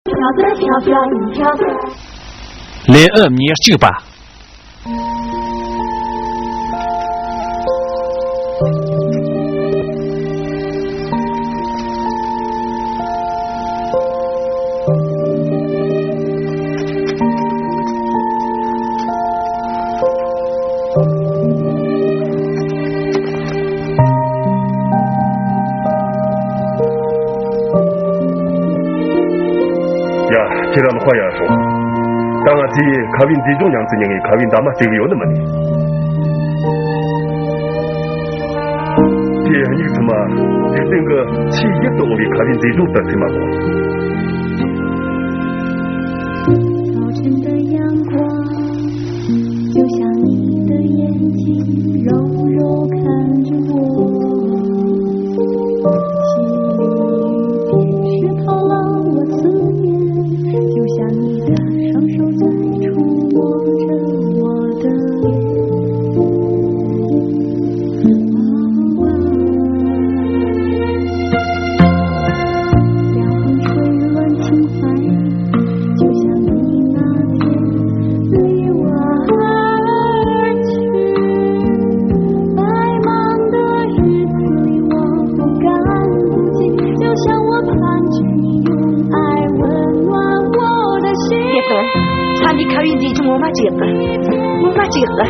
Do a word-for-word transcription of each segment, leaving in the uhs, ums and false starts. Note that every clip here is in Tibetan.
ལན། ཨུ། ཉེར་གཅིག་པ། ཡ། ཁྱེད་རང་ལོག་པ་ཡར་སོང་། ད་ང་ཚོས་ཁ་བའི་མཛེས་ལྗོངས་ཉམས་སུ་མྱོང་བའི་ཁ་བའི་འདབ་མ་སྤྲད་གི་ཡོད་ནི་མིན། དེ་སྙིགས་དུ་མ། འཇིག་རྟེན་གྱི་ཆེས་ཡིད་དུ་འོང་བའི་ཁ་བའི་མཛེས་ལྗོངས་དུ་ཚུད་མ་སོང་། 就像你的眼睛柔柔看着我，细雨便是透了我思念，就像你的双手在触摸着我的脸。 ད་འདི་ཁ་བའི་མཛེས་ལྗོངས་ངོ་མ་ཅིག་ཡག་གི། ངོ་མ་ཅིག་ཡག་གི།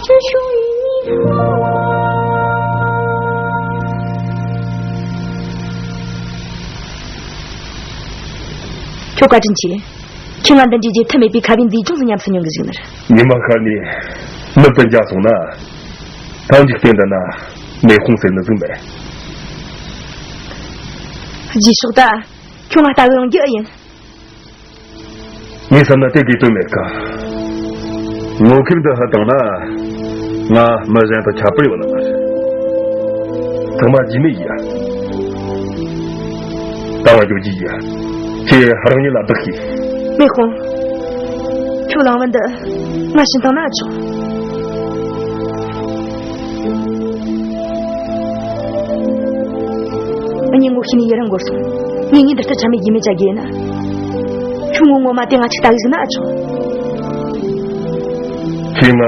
这属于你和我。 ཁྱོད་བཀའ་དྲིན་ཆེ། ཁྱེད་ང་འདི་འདྲའི་བརྗེད་ཐབས་མེད་པའི་ཁ་བའི་མཛེས་ལྗོངས་སུ་ཉམས་སུ་མྱོང་གི་བཞུགས་ནི་རེད། ཉི་མ་ཤར་ནས་ནུབ་ཏུ་འཇགས་སོང་ན། ཐང་འཇིག་རྟེན་འདི་ན་མེ་དཔུང་ཟེར་ནི་ཟིག་མེད། རྗེས་ཕྱོགས་ད་ཁྱོད་ང་ལྟ་གི་ཡོང་རྒྱུ་ཨེ་ཡིན། ངས་བསམ་ན་དེ་དགོས་དོན་མེད་ཀ། ངོ་ཤེས་འདི་ཧ་བཏང་ན། ང་མི་གཞན་དང་ཁྱད་པར་ཡོད་ནི་མ་རེད། ཚང་མ་རྗེས་མེད་ཡིན་ཡ། ད་ང་འགྱོ་རྒྱུ་ཡིན་ཡ། ཁྱེད་རང་ཉིད་ལ་བདག་གིས། མེ་དཔུང་། ཁྱོད་གླེང་བ་འདི་ང་བྱིན་བཏང་ན་ཆོག། ངས་ངོ་ཤེས་ནས་ཡི་རང་འགོར་སོང་། ངས་ངའི་འདི་ལྟར་ཆ་མེད་རྒྱུས་མེད་བྱ་རྒྱུ་ཡིན་ན། ཁྱོད་ངོ་ངོ་མ་དེ་ང་ཅིག་ལྟ་གི་ཟིག་ན་ཨ་ཆོག། ཁྱེད་ང་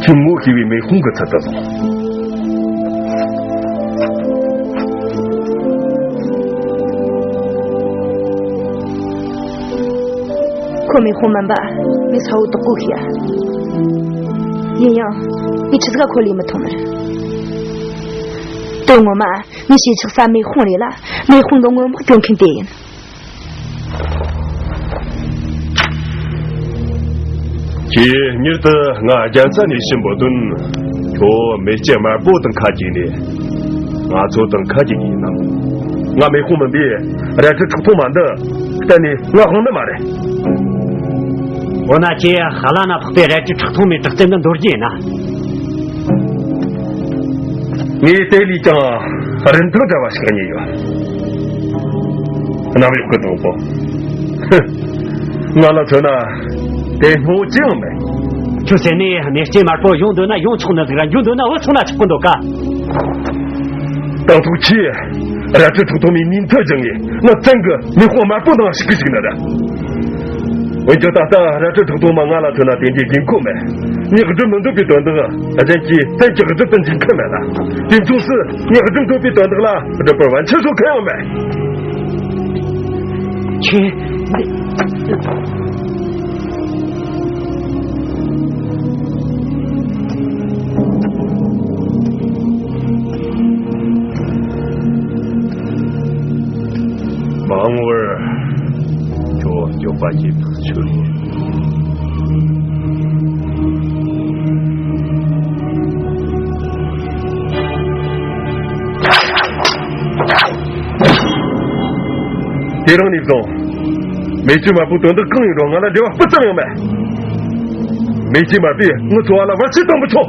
ཁྱེད་ངོ་ཤེས་པའི་མེ་དཔུང་གི་ཚུལ་དུ་བཟུང་། ཁོ་མེ་དཔུང་མིན་པ་ངས་གསལ་བོ་དག་པོ་ཤེས་ཡ། ཡིན་ཡང་ངས་ཆི་ཟིག་ག་ཁོ་ལས་མི་ཐོན་ནི་རེད། དོན་ངོ་མ་ངས་ཞེ་ཆགས་ས་མེ་དཔུང་རེད་ལ། མེ་དཔུང་གི་སྔོན་དཔག་སྐྱོན་མཁན་དེ་ཡིན། ཁྱེད་མྱུར་དུ་ང་རྒྱལ་ས་ནས་ཕྱིན་པ་དོན། ཁྱོད་མེ་ལྕེ་དམར་པོ་དང་ཁ་གྱེས་ནས་ང་ཚོ་དང་ཁ་གྱེས་ཀྱི་ཡིན་ནམ། ང་མེ་དཔུང་མིན་པས་རལ་གྲི་ཁྲག་འཐུང་མ་འདི་གཏན་ནས་ང་དབང་ནི་མ་རེད། འོ་ན་ཁྱེད་ཧ་ལ་ན་འཕགས་པའི་རལ་གྲི་ཁྲག་འཐུང་མའི་དྲག་རྩལ་འདི་འདོར་རྒྱུ་ཡིན་ན། ངས་དེ་ལས་ཀྱང་རིན་ཐང་བྲལ་བ་ཞིག་རྙེད་ཡོད། གནམ་འོག་གི་དང་པོ། ཧི། ང་ལ་མཚོན་ན་དེ་སྔོན་ཅི་ཡང་མེད། ཁྱོད་ཟེར་ནས་མེ་ལྕེ་དམར་པོ་ཡོང་འདོད་ན་ཡོང་ཆོག་ནི་ཟིག་ར། འགྱོ་འདོད་ན་འོ་སོང་ན་ཆོག་གི་འདུག་ག། དང་ཐོག་ཁྱེད་རལ་གྲི་ཁྲག་འཐུང་མའི་ནུས་མཐུ་སྦྱངས་ངས་ང་བཙན་གྱིས་མེ་དཔུང་དམར་པོ་ནང་ཞུགས་གི་བཅུག་ནི་རེད། འོན་ཀྱང་ད་ལྟ་རལ་གྲི་ཁྲག་འཐུང་མ་ང་ལ་མཚོན་ན་དེ་འདྲའི་དགོས་མཁོ་མེད། ངས་སྒྲུབ་མི་འདོད་པའི་དོན་དག་གཞན་གྱིས་བཙན་གྱིས་སྒྲུབ་ཏུ་འཇུག་མཁན་མེད་ལ། དེ་མཚུངས་སུ་ངས་སྒྲུབ་འདོད་པའི་དོན་དག་ལ་སྒྲུབ་པར་བར་ཆད་བཟོ་མཁན་ཡང་མེད། ཁྱེད། མ་འོངས་པར་ཁྱོད་མགྱོགས་པ་ཞིག་ཐག་ཆོད་ཡིན། དེ་རིང་ནས་བཟུང་། མེ་ལྕེ་དམར་པོའི་དོན་དག་གང་ཡིན་རུང་ང་ལ་འབྲེལ་བ་སྤུ་ཙམ་ཡང་མེད། མེ་ལྕེ་དམར་པོས་ངའི་འཚོ་བ་ལ་བར་ཆད་གཏོང་མི་ཆོག།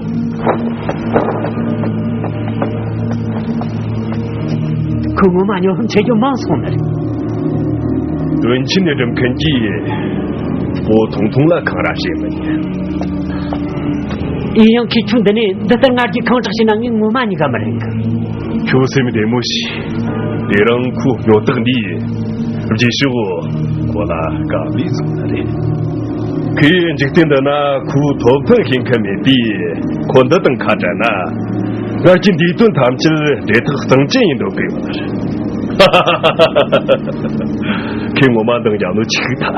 ཁོ་ངོ་མ་སྨྱོ་ཧམ་བྱེད་རྒྱུ་མང་སོང་ནི་རེད། དོན་ཆེན་ནས་སྒྲུབ་མཁན་གྱིས་སྤོ་ཐུང་ཐུང་ལ་འཁང་ར་བྱེད་མི་ཉན། ཡིན་ཡང་ཁོས་ཁྱོད་འདི་ནས་འདི་ལྟར་ང་རྒྱལ་ཁེངས་དྲེགས་བྱས་ན་ངས་ངོ་མ་གཉིས་ཀ་མི་རིང་གི། ཁྱོད་སེམས་བདེ་མོ་བྱོས། དེ་རིང་ཁོའི་སྨྱོ་རྟགས་འདིས་རྗེས་ཕྱོགས་ཁོ་ལ་དཀའ་ལས་བཟོ་ནི་རེད། ཁོས་འཇིག་རྟེན་འདི་ན་ཁོའི་ཐོབ་ཐང་ཤེས་མཁན་མེད་པས། ཁོ་འདི་དང་ཁ་བྲལ་ན། ང་རྒྱལ་འདིའི་དོན་ཐམས་ཅད་བྲེལ་ཐག་གཙང་ཅན་ཡིན་འདོད་གི་ཡོད། ཁོས་ངོ་མ་འདང་རྒྱག་ནོ་ཆི་ཟིག་ཐལ།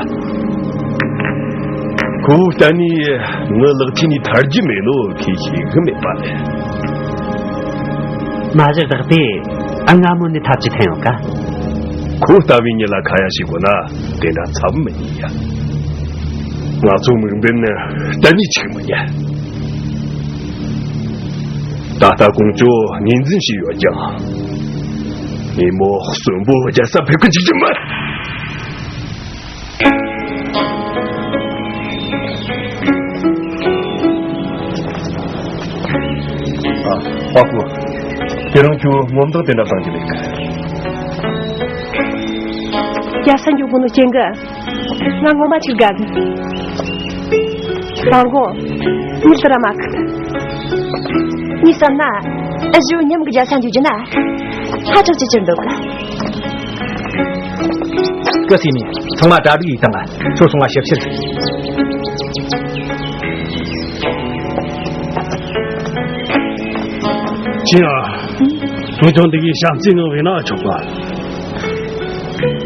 ཁོ་བོ་གཏན་ནས་ངའི་ལག་ཆས་ནས་ཐར་རྒྱུ་མེད་ནོ་ཁོས་ཤེས་གི་མེད་པ་ལས། མ་གཞི་བདག་དེ་སྔ་མོ་ནས་ཐབས་ཀྱིས་འཐེན་ཡོད་ཀ། ཁོ་ལྟ་བུའི་མྱི་ལ་ཁ་ཡ་བྱེད་དགོས་ན་དེ་འདྲ་འཚབ་མི་ཉན་ཡ། ང་ཚོ་དམིགས་འབེན་ནི་གཏན་ནས་འཆུག་མི་ཉན། ད་ལྟ་ཀོང་ཇོ་ངོས་འཛིན་བྱས་ཡོད་ཀྱང་། ཉིན་མོ་གསོན་པོ་རྒྱལ་ས་ཕེབས་གི་འཇུག་རྒྱུ་མིན། ཨ། པ་ཀུ། དེ་རིང་ཁྱོད་ངོ་མདངས་དེ་འདྲ་བཏང་གི་མེད་གི། རྒྱལ་ས་འགྱོ་དགོས་ནོ་རྐྱེན་གི། ང་ངོ་མ་ཅིག་དགའ་གི། དང་གོ། མྱུར་དུ་ར་མ་ཁུག། ངས་བསམ་ན། ཨ་ཞོ་མཉམ་གི་རྒྱལ་ས་འགྱོ་རྒྱུ་ན། ཧ་ཅང་ཅི་ཅི་འདུག་གི། སྐུ་སྲས་མོ། ཚང་མ་གྲ་སྒྲིག་ཡིས་བཏང་། ཁྱོད་སོང་བ་ཞིབ་བཤེར། ཅི་ཡ། ངས་དོན་འདི་གའི་བྱམས་བརྩེའི་ངང་བས་ན་ཆོག་པ།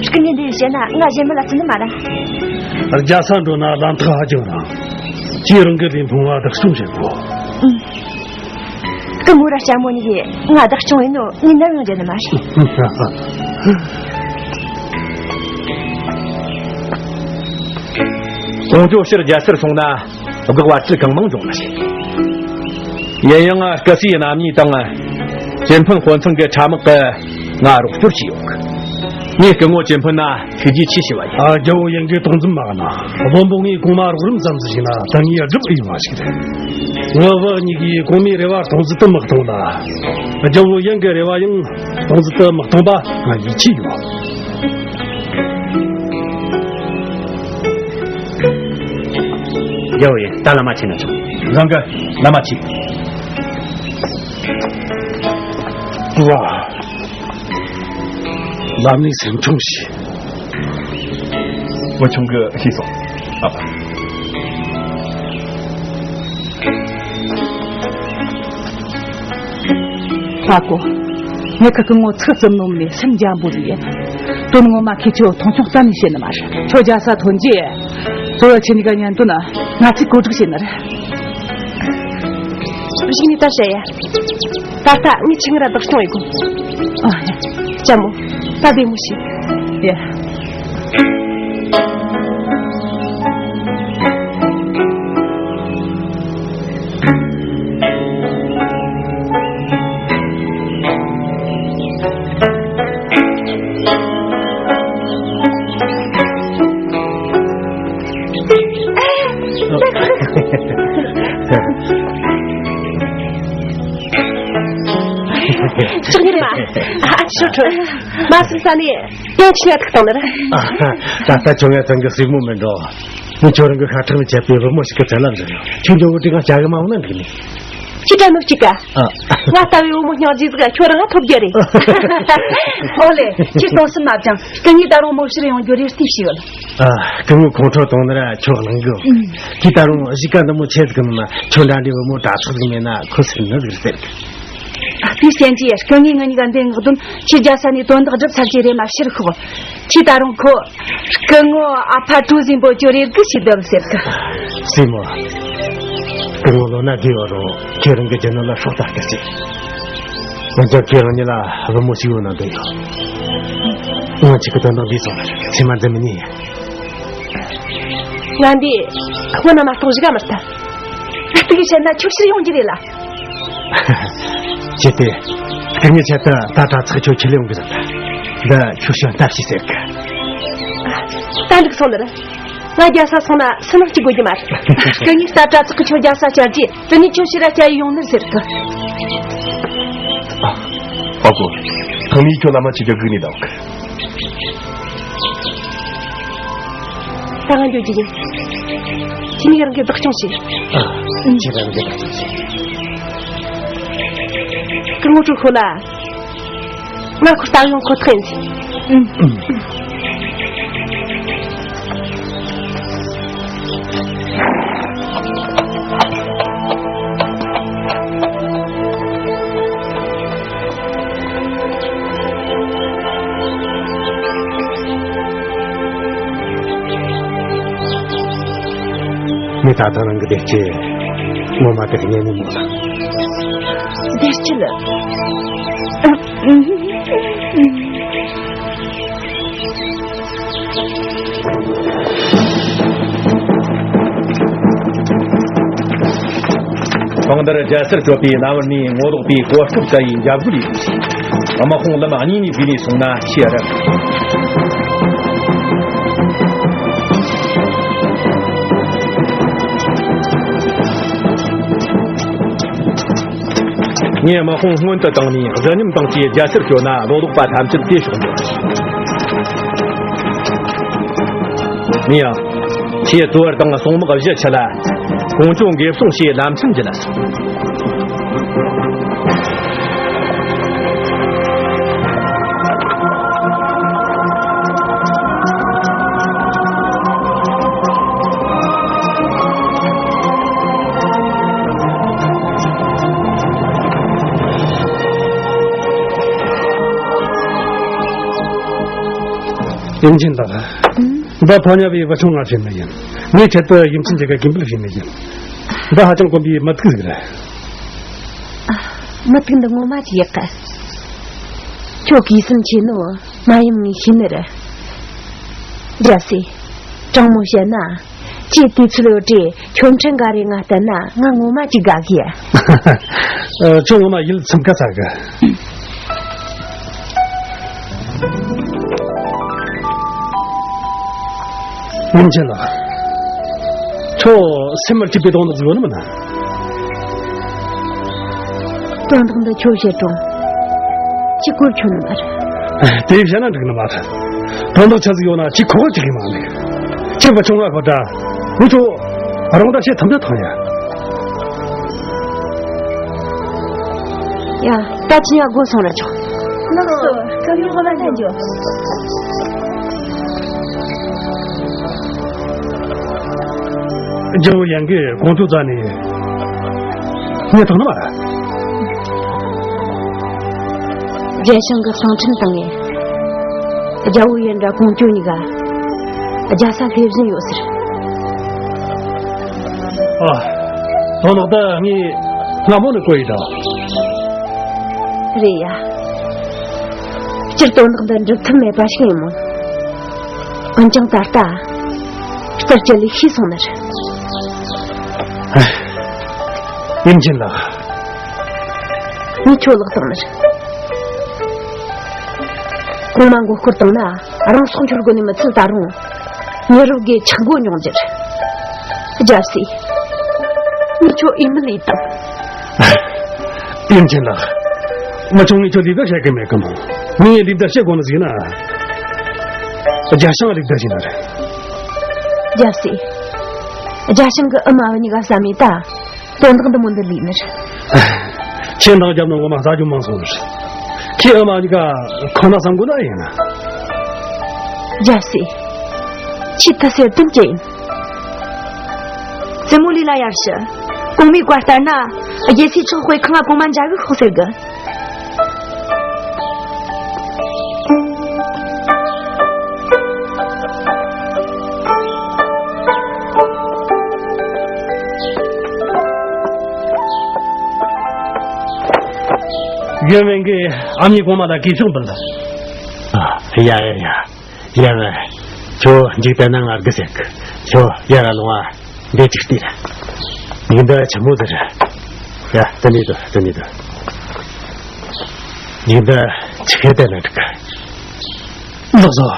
སྐུ་ཉིད་འདི་བཤད་ན་ང་གཞན་མི་ལ་བརྩི་ནི་མ་རེད། རྒྱལ་ས་འགྲོ་ན་ལམ་ཐག་ཧ་ཅང་རིང་། ཁྱེད་རང་གི་ལས་ཕུང་བ་བདག་སྐྱོང་བྱེད་དགོས། ཨང་། སྐུ་ངོ་ར་ལྕམ་མོ་གཉིས་ཀྱིས་ང་བདག་སྐྱོང་ཡིན་ནོ་ངས་ནམ་ཡང་བརྗེད་ནི་མ་རེད། ཀོང་ཇོ་ཕྱིར་རྒྱལ་སར་སོང་ན། དགག་པ་ཚིག་གང་མང་འབྱུང་ལ་བྱེད། ཡིན་ཡང་སྐུ་སྲས་རྣམ་གཉིས་དང་། ཅིན་ཕིན་དཔོན་ཚང་གི་ཁྲ་དམག་གིས་ང་རོགས་སྐྱོར་བྱས་ཡོད། ངས་སྐུ་ངོ་ཅིན་ཕིན་ན་ཐུགས་རྗེ་ཆེ་ཞུ་བ་ཡིན། ཨ། རྒྱལ་བོ་ཡིན་གྱི་སྟོང་འཛིན་མ་གནང་། བློན་པོ་ངས་གོང་མ་རོགས་རམ་ཙམ་ཟིག་བྱས་ན་ད་ངས་སྒྲུབ་འོས་པ་ཞིག་རེད། ངའི་བུ་གཉིས་ཀྱིས་གོང་མའི་རེ་བ་སྟོང་ཟད་དུ་མི་གཏོང་ལ། རྒྱལ་བོ་ཡིན་གྱི་རེ་བ་ཡང་སྟོང་ཟད་དུ་མི་གཏོང་པ་ང་ཡིད་ཆེས་ཡོད། རྒྱལ་བོ་ཡིན། ད་ལམ་མ་ཆས་ན་ཆོག། བཟང་གི། ལམ་མ་ཆས། ཝ། ལམ་ནས་སེམས་ཆུང་བྱོས། བུ་ཆུང་གིས་ཤེས་སོང་། ཨ་ཕ། ཧ་གོ། ངས་ཁི་ཁི་ངོ་ཚིག་ཙམ་ནོམ་ནས་སེམས་འཇམ་པོ་ཟིག་ཡིན། དོན་ངོ་མ་ཁི་ཁྱོད་མཐོང་ཆུང་གཏན་ནས་བྱེད་ནི་མ་རེད། ཁྱོད་རྒྱལ་ས་ཐོན་རྗེས། གཙོ་བོ་ཁྱེད་གཉིས་ཀ་མཉམ་དུ་ན་ང་ཚོས་བཀོད་སྒྲིག་བྱེད་ནི་རེད། གཞུག་ནས་ད་བཤད་ཡ། ད་ལྟ་ངས་ཁྱེད་གཉིས་ར་བདག་སྐྱོང་ཡེད་དགོས། ཨ། ལྕམ་མོ། ད་བདེ་མོ་བྱོས། ཡ། ལྕགས་ཡུར་མ། ཨ། ཤོག་ཁྲོ། མ་སུམ་ས་ནས་ཡང་ཆི་ཡ་ཐུག་བཏང་ནི་རེད། ད་ལྟ་ཁྱོད་ངའི་ཚང་གི་སྲིང་མོ་མིན་འགྲོ། ངས་ཁྱོད་རང་གི་ཤ་ཁྲག་ནས་ཆད་པའི་བུ་མོ་ཞིག་གི་ཚད་ལ་འཛིན་ཡོད། ཁྱོད་འགྱོ་བོ་དྲི་ང་བྱ་གི་མ་འོང་ན་འགྲིག་ནི། ཁྱི་དྲ་ནོ་གཅིག་ག། ང་ལྟ་བུའི་བུ་མོ་སྙིང་རྗེ་ཟིག་ཁྱོད་རང་ཐོབ་རྒྱུ་རེད། ཨོ་ལེ། ཁྱི་སྟོང་སུམ་མ་བྱང་། སྐུ་ངོ་ད་རུང་མོ་ཕྱིར་ཡོང་རྒྱུ་རེ་ལྟོས་བྱས་ཡོད། ཨ། སྐུ་ངོ་ཁོང་ཁྲོ་གཏོང་ནི་ར་ཁྱོད་གླེང་གི། ཁྱི་ད་རུང་གཞིས་ཀ་འདི་མོ་ཆེ་ཟིག་གི་ནང་ན་ཁྱོད་འདྲ་འདྲའི་བུ་མོ་དྲ་ཚོགས་ཟིག་མེད་ན་ཁོ་སུན་ནི་ཟིག་རེད་ཟེར་གི། ཨ། དེའི་རྐྱེན་གྱིས་སྐུ་ངོ་ངེད་གཉིས་ཀ་འདི་ངག་དོན་ཁྱི་རྒྱལ་ས་ནས་དོན་དག་སྒྲུབ་ཚར་རྗེས་རེམ་མ་ཕྱིར་ཤོག། ཁྱི་ད་རུང་ཁོ། སྐུ་ངོ་ཨ་ཕ་གྲོ་ཟིང་པོ་ཁྱོད་རེ་སྒུག་བྱས་སྡོད་ཟེར་གི། སྲིང་མོ། སྐུ་ངོ་ལོ་ན་རྒས་པ་རུང་ཁྱེད་རང་གི་རྒྱུ་ནོར་ལ་སྲོག་ལྟ་སྐྱེལ་ཅིག། འོན་ཀྱང་ཁྱེད་རང་ཉིད་ལ་བུ་མོ་ཞིག་ཡོད་ན་འདོད་ཡོད། ང་གཅིག་གི་དོན་དག་འདི་སོང་ན་ཚེ་མ་འཛིན་མི་ཉན། ང་འདི་ཁོ་ན་མ་གཏོགས་གཞིས་ཀ་མི་ལྟ། ང་གཏུག་གི་བཤད་ན་ཁྱོད་ཕྱིར་ཡོང་རྒྱུ་རེད་ལ། ཅི་སྟེ། སྐུ་ངོའི་ཆེད་དུ་ད་དྲ་ཚགས་ཁྱོད་ཁྲིད་ལེ་ཡོང་གི་ཟེར་ད། འདི་ཁྱོད་ཤོད་ལྟ་ཞིག་ཟེར་གི། ད་འགྲིག་སོང་ནི་རེད། ང་རྒྱལ་ས་སོང་ན་སུ་ནང་སྐྱེ་དགོས་ཀྱི་མ་རེད། སྐུ་ངའི་རྟ་དྲ་ཚག་གི་ཁྱོད་རྒྱལ་ས་བཅར་རྗེས་དེ་ནས་ཁྱོད་ཕྱིར་ར་སྐྱ་ཡི་ཡོང་ནི་ཟེར་གི། ཨ་གོ། ཐང་མིས་ཁྱོད་ལ་མ་ཆེ་རྒྱ་སྒུག་ནས་འདུག། ད་ང་འགྱོ་རྒྱུ་ཡིན། ཁྱེད་གཉིས་རང་གིས་བདག་སྐྱོང་བྱེད། ཨ། ཁྱེད་རང་གིས་བདག་སྐྱོང་བྱེད། སྐུ་ངོ་ཀྲུའུ་ཧུ་ལགས། ང་ཁོ་ལྟ་ཡོང་ཁོ་ཐག་ཡིན། ཨུམ། མི་ད་ལྟ་རང་གི་བདེ་སྐྱིད་ངོ་མ་དེ་གཉེན་ཉེ་མོ་ལ། བདེ་སྐྱིད་ལ། གང་ལྟར་རྒྱལ་སར་སྐྱོད་པའི་གནའ་བོར་ནས་ངོ་ལོག་པའི་གོ་སྐབས་བཙལ་ཡི་འཇབ་རྒོལ་ཡིན། དམག་དཔུང་ལམ་གཉིས་ནས་བརྒལ་ནས་སོང་ན་ཤེས་རབ། ངས་དམག་དཔུང་སྔོན་དུ་བཏང་ནས་གཟི་ཉམས་དང་བཅས་རྒྱལ་སར་བསྐྱོད་ན་ལོ་ལོག་པ་ཐམས་ཅད་དེ་ཕྱོགས་འགྲོ། ངས་ཡང་ཁྱེད་ཙོ་བར་དང་སྲུང་དམག་བཞི་ཆ་ལ་ཀོང་ཇོ་འགེབས་སྲུང་བྱེད་ལམ་སེང་བརྒྱུད་ལ་སོང་། ཡུམ་ཆེན་ལགས། ཨང་། འདི་ཕོ་ཉ་བའི་བུ་ཆུང་ང་བྱིན་ནི་ཡིན། ངའི་ཆེད་དུ་ཡུམ་ཆེན་གྱི་དགེ་འབུལ་བྱིན་ནི་ཡིན། འདི་ཧ་ཅང་དཀོན་པའི་མི་ཐུག་ཟིག་རེད། ཨ། མི་ཐུག་འདི་ངོ་མ་ཅིག་ཡག་གི། ཁྱོད་གུས་སེམས་ཆེ་ནོ། མ་ཡུམ་ངས་ཤེས་ནི་རེད། རྒྱལ་སྲས། དྲང་མོ་བཤད་ན། ཁྱེད་དུས་ཚོད་ཡོད་དུས་ཁྱོད་ཕྲན་འགའ་རེ་ང་བསྟན་ན་ང་ངོ་མ་ཅིག་དགའ་གི་ཡ། ཨ། ཁྱོད་ངོ་མ་ཡིད་ཚིམ་ཁ་ཚ་གི། ཡུམ་ཆེན་ལགས། ཁྱོད་སེམས་མར་སྐྱིད་པའི་དོན་དག་ཟིག་ཡོད་ནི་མིན་ན། དོན་དག་འདི་ཁྱོད་བཤད་དྲུང་། ཁྱི་གོར་ཁྱོད་ནི་མར། དེ་བཤད་ན་འགྲིག་ནི་མ་རེད། དོན་དག་ཆ་ཟིག་ཡོད་ན་ཁྱི་ཁོ་ཁོ་ཅིག་གི་མ་ནི། ཁྱི་བ་ཆུང་བ་ཁོ་འདྲ། ངུ་ཆོ། རང་འདྲ་བཤད་ཐམས་ཅད་ཐང་ཡ། ཡ། ད་ཅི་ཡ་སྒོ་སོང་ར་ཆོག། ལགས་སོ། སྐུ་ངོ་ཧོ་ལ་ལྷན་འཇོག། རྒྱལ་བོ་ཡན་གྱིས་ཀོང་ཇོ་རྩ་ནས་རྙེད་ཐུབ་ནི་མ་རེད། རྒྱལ་ཞང་གི་གསང་འཕྲིན་བཏང་ངས། རྒྱལ་བོ་ཡན་འདྲ་ཀོང་ཇོ་གཉིས་ཀ་རྒྱལ་ས་སླེབས་བཞིན་ཡོད་ཟེར། ཨ། དོན་དག་འདི་ངས་སྔ་མོ་ནས་གོ་ཡི་ད། རེད་ཡ། སྤྱིར་དོན་དག་འདི་འགྲུབ་ཐབས་མེད་པ་ཞིག་ཡིན་མོད། འོན་ཀྱང་ད་ལྟ་སྟར་གྱི་ལས་ཤེས་སོང་ནི་རེད། ཡུམ་ཆེན་ལགས། ངས་ཁྱོད་ལག་བཏང་ནི་རེད། གོང་མ་མགོ་སྐོར་བཏང་ན་རང་སྲོག་འཆོར་དགོས་ནི་མི་ཚད། ད་རུང་མི་རབས་དགེ་ཆག་སྒོ་མྱོང་རྒྱུ་རེད། རྒྱལ་སྲས། ངས་ཁྱོད་ཨེ་མི་ལས་དང་། ཡུམ་ཆེན་ལགས། མ་ཆུང་ངས་ཁྱོད་ལུས་བདག་བྱེད་གི་མེད་གི་མོ། ངས་ལུས་བདག་བྱེད་དགོས་ནི་ཟིག་ན། རྒྱལ་ཞང་ལུས་བདག་བྱེད་ན་རེད། རྒྱལ་སྲས། རྒྱལ་ཞང་གི་ཨ་མ་བ་གཉིས་ཀ་བསམ་མེད་ད། དོན་དག་འདི་མོ་འདི་ལུས་ནི་རེད། ཁྱེད་འདང་རྒྱབ་ན་ངོ་མ་ཟ་རྒྱུ་མང་སོང་ནི་རེད། ཁྱེད་ཨ་མ་གཉིས་ཀ་ཁོ་ན་བསམ་དགོས་ན་ཡིན་ན། རྒྱལ་སྲས། ཁྱེད་ད་ཟེར་དོན་ཅི་ཡིན། རྩེ་མོ་ལི་ལ་ཡར་ཞུ། གོང་མའི་བཀའ་ལྟར་ན། རྒྱལ་སྲས་ཚོགས་དཔེ་ཁང་ང་གོང་མ་འཇའ་གུ་ཤོག་ཟེར་གི། ཡོན་ཝེན་གྱིས་ཨ་མྱེས་གོང་མ་ལ་གུས་ཕྱག་འབུལ། ཨ། ཡ་ཡ་ཡ། ཡ་ཝེ། ཁྱོད་འཇིག་རྟེན་ན་ང་དགའ་ཟེར་གི། ཁྱོད་ཡར་ལོང་བ་འདི་ཅིག་ལྟོས་ར། འདི་འདྲ་ཆི་མོ་ཟིག་རེད། ཡ། དེ་ནས་དུ་དེ་ནས་དུ། འདི་འདྲ་ཆི་གེ་བལྟས་ན་འགྲིག་གི། ལགས་སོ།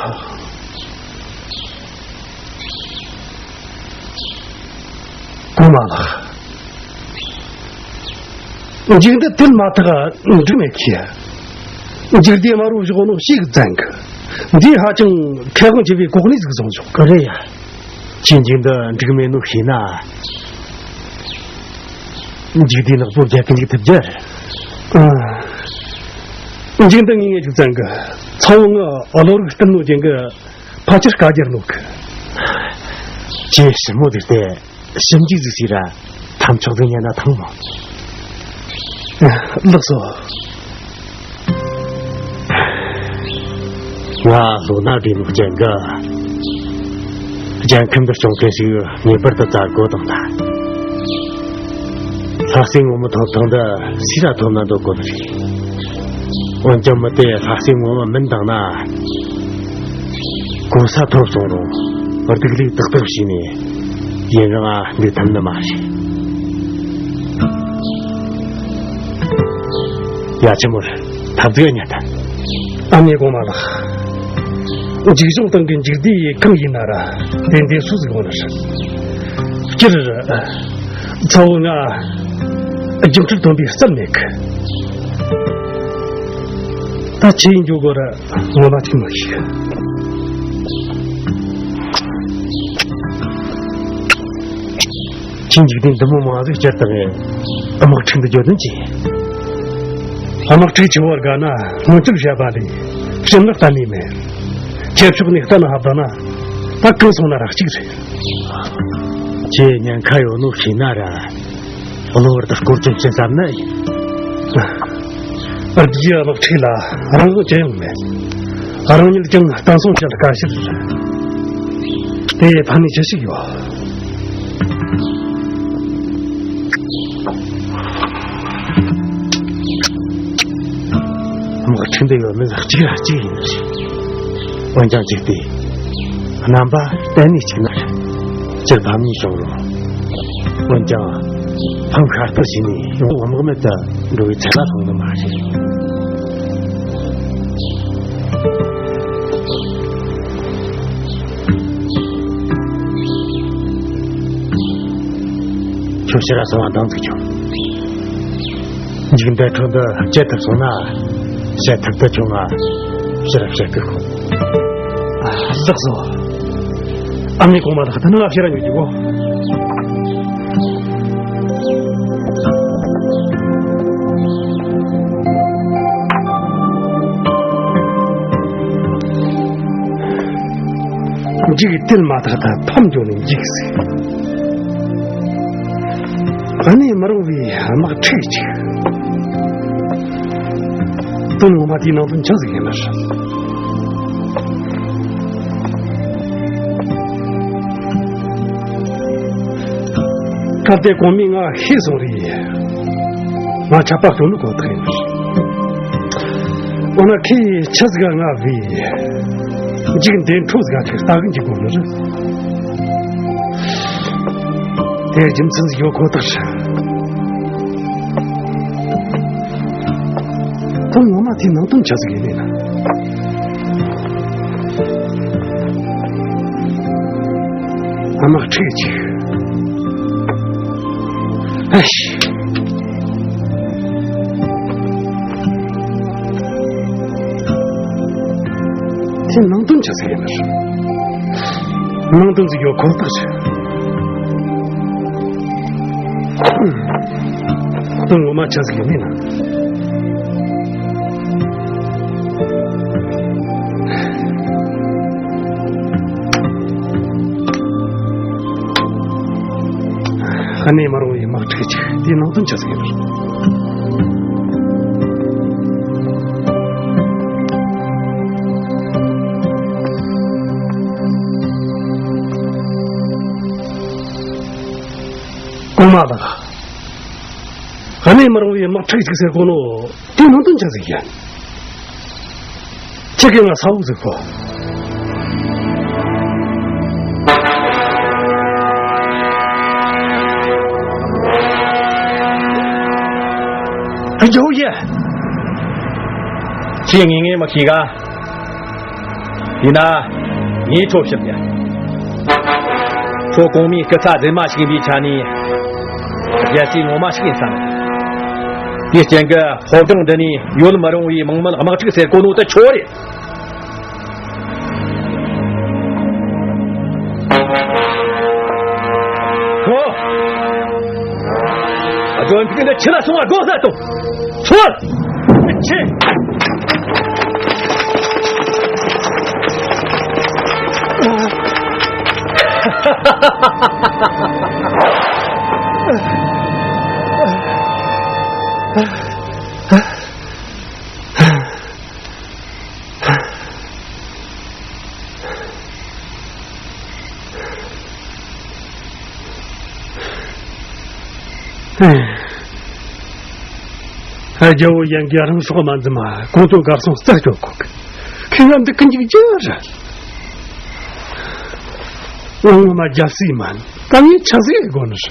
གོང་མ་ལགས། མཇུག་འདི་དེ་མ་ཐག་འགྲིག་མེད་ཀི། མཇུག་དེ་དམར་པོ་བཞག་ནོ་ཞིག་བཙན་གི། འདི་ཧ་ཅང་ཁེ་དབང་ཆེ་བའི་གོ་གནས་ཟིག་བཟུང་བཞག་གི་རེད་ཡ། ཁྱེད་མཇུག་འདི་འགྲིག་མེད་ནོ་ཤེས་ན། མཇུག་དེ་ནག་པོ་རྒྱག་གི་འཇུག་ཐུབ་རྒྱུ་རེད། ཨ། མཇུག་འདི་ངས་ངས་ཅིག་བཙན་གི། ཚ་བོ་ང་བློ་རིག་བསྟུན་ནོ་ཅན་གི། ཕལ་ཆེར་བཀའ་རྒྱར་ནོ་གི། ཁྱེད་ཞི་མོ་དེ་ལྟས། ཞིབ་འཇུག་ཟིག་བྱས་ར་ཐམ་ཆོག་ཟིག་ཉན་ན་ཐང་མོ། ལགས་སོ། ང་ལོ་ན་བགྲེས་ནོ་ཅན་གི། རྒྱལ་ཁམས་འདི་སྐྱོང་མཁན་ཞིག་ངེས་པར་དུ་བཙལ་དགོས་དང་ལ། ལྷ་སའི་ངོ་མ་ཐོབ་ཐང་འདི་སུས་ར་ཐོབ་ན་འདོད་གོ་ནི་རེད། འོན་ཀྱང་མི་དེ་ལྷ་སའི་ངོ་མ་མིན་དང་ན། གོ་ས་ཐོབ་སོང་རུང་སྡུག་ལུག་ཏག་ཏག་བྱས་ནས་ཡུན་རིང་ང་འདུག་ཐུབ་ནི་མ་རེད། ཡ། ཆི་མོ་རེད། ཐབས་ཟིག་ཉན་ཐལ། ཨ་མའི་གོང་མ་ལགས། འཇིགས་སྦྱོང་སྟེང་གི་འཇིག་ལྟས་གང་ཡིན་ན་ར་དེ་འདེབས་སོ་ཟིག་ཡོང་ནི་རེད། སྤྱིར་ཚ་བོ་ང་རྒྱུ་འཕྲུལ་སྟོན་པའི་རྩལ་མེད་གི། ད་ཆི་ཡིན་རྒྱུ་དགོས་ར་ངོ་མ་ཐིག་མ་ཤེས། ཁྱེད་འཇིག་རྟེན་འདི་མོ་མང་ཟིག་སྤྱིར་བཏང་ངས་དམག་འཁྲུག་འདི་བརྗོད་དོན་ཅི་ཡིན། དམག་འཁྲུག་ཆེ་བར་དགའ་ན་སྔོན་རྩིས་བྱས་པ་ལས་ཕྱི་ནག་གཏན་ནས་མེད། ཁྱེད་ཕྱོགས་ནས་གཏན་ལ་ཕབ་ན་ད་གང་སོང་ན་རག་གཅིག་རེད། ཁྱེད་ཉེན་ཁ་ཡོད་ནོ་ཤེས་ན་ར། གློ་བུར་དུ་སྐོར་ཅན་ཕྱིན་བསམ་ནི་ཡིན། རྒྱའི་དམག་འཁྲུག་ལ་རང་དབང་ཅི་ཡང་མེད། རང་ཉིད་ཀྱང་བརྟན་སྲུང་བྱེད་དཀའ་ཕྱིར། དེ་ཕན་ནུས་ཅི་ཞིག་ཡོད། དམག་འཁྲུག་འདི་ཡོད་མེད་གཅིག་ར་གཅིག་ཡིན་ཞིང་། འོན་ཀྱང་གཅིག་སྟེ། རྣམ་པ་གཏན་ནས་གཅིག་ན་རེད། སྤྱིར་ཕམ་ཉེས་བྱུང་རུང་། འོན་ཀྱང་། ཕམ་ཤ་སྟག་བྱས་ནས་ཡོང་དམག་མེད་དུ་འགྲོ་བའི་ཚད་ལ་སོང་ནི་མ་རེད། ཁྱོད་ཕྱིར་ར་སོང་བ་འདང་ཟིག་བྱུང་། མཇུག་མཐའི་འཕྲོ་འདི་བཅད་ཐུབ་སོང་ན། བཤད་ཐུབ་ད་ཁྱོད་ང་ཕྱིར་ར་བཤད་ཐུབ་ཁོ། ཨ། ལགས་སོ། ཨ་མའི་གོང་མ་ལགས། ད་ནི་ང་ཕྱིར་ར་ཉོ་རྒྱུ་གོ། མཇུག་དེ་མ་ཐག་ད་ཕམ་འགྱོ་ནས་འཇིགས་སྲིད། གནས་མི་རུང་བའི་དམག་འཁྲུག་ཅིག། དོན་ངོ་མ་དེའི་ནང་དོན་ཆི་ཟིག་ཡིན་ན་རེད། སྐབས་དེ་གོང་མས་ང་ཤེས་སོང་རེད། ང་ཆད་པ་གཏོང་ནི་ཁོ་ཐག་ཡིན། འོ་ན་ཁོས་ཆི་ཟིག་ང་བས། འཇིག་འདེད་འཕྲོ་ཟིག་ཁོས་ལྟ་གི་འཇུག་དགོས་ནི་རེད། དེར་རྒྱུ་མཚན་ཟིག་ཡོད་ཁོ་ཐག་རེད། དོན་ངོ་མ་དེའི་ནང་དོན་ཆི་ཟིག་ཡིན་ནི་ན། དམག་འཁྲུག་ཅིག། ཨ་ཤི། དེའི་ནང་དོན་ཆི་ཟིག་ཡིན་ནི་རེད། ནང་དོན་ཟིག་ཡོད་ཁོ་ཐག་རེད། དོན་ངོ་མ་ཆི་ཟིག་ཡིན་ནི་ན། གནས་མ་རུང་བའི་དམག་འཁྲུག་ཅིག། དེའི་ནང་དོན་ཆི་ཟིག་ཡིན་ནི་རེད། གོང་མ་ལགས། གནས་མི་རུང་བའི་དམག་འཁྲུག་ཅིག་ཟེར་གོ་ནོ། དེའི་ནང་དོན་ཆི་ཟིག་ཡིན། ཁྱེད་ཀྱིས་ང་གསལ་བོ་ཟིག་གོ། ཨ། ཇོ་ཡེ། ཁྱེད་ངེས་ངེས་མི་ཤེས་ག། ཡིན་ན། ངས་ཁྱོད་ཞིབ་ཀྱང་། ཁྱོད་གོང་མའི་སྐུ་ཚ་རྫུན་མ་ཞིག་ཡིན་པའི་ཆ་ནས། རྒྱལ་སྲས་ངོ་མ་ཞིག་ཡིན་བསམ། དེའི་རྐྱེན་གྱིས་ཕོ་བྲང་འདི་ནས་ཡོལ་མི་རུང་བའི་མིང་མེད་དམག་འཁྲུག་ཟེར་གོ་ནོ་དེ་ཁྱོད་རེད། ཧོ། ཨ་ཇོན་ཕིག་འདི་ཕྱི་ལ་སོང་བ་དགོས་ས་དང་། ཚུར། ཆེ། རྒྱལ་བོ་ཡན་གྱིས་རང་སྲོག་མ་འཛེམ་མ་གོང་དུ་གར་སོང་རྩད་གཅོད་དགོས་གི། ཁྱོད་ཡང་འདི་ཀུན་གྱི་རྒྱུ་རེད། ངོ་མ་རྒྱལ་སྲས་མིན། ད་ངས་ཆི་ཟིག་དགོས་ནི་རེད།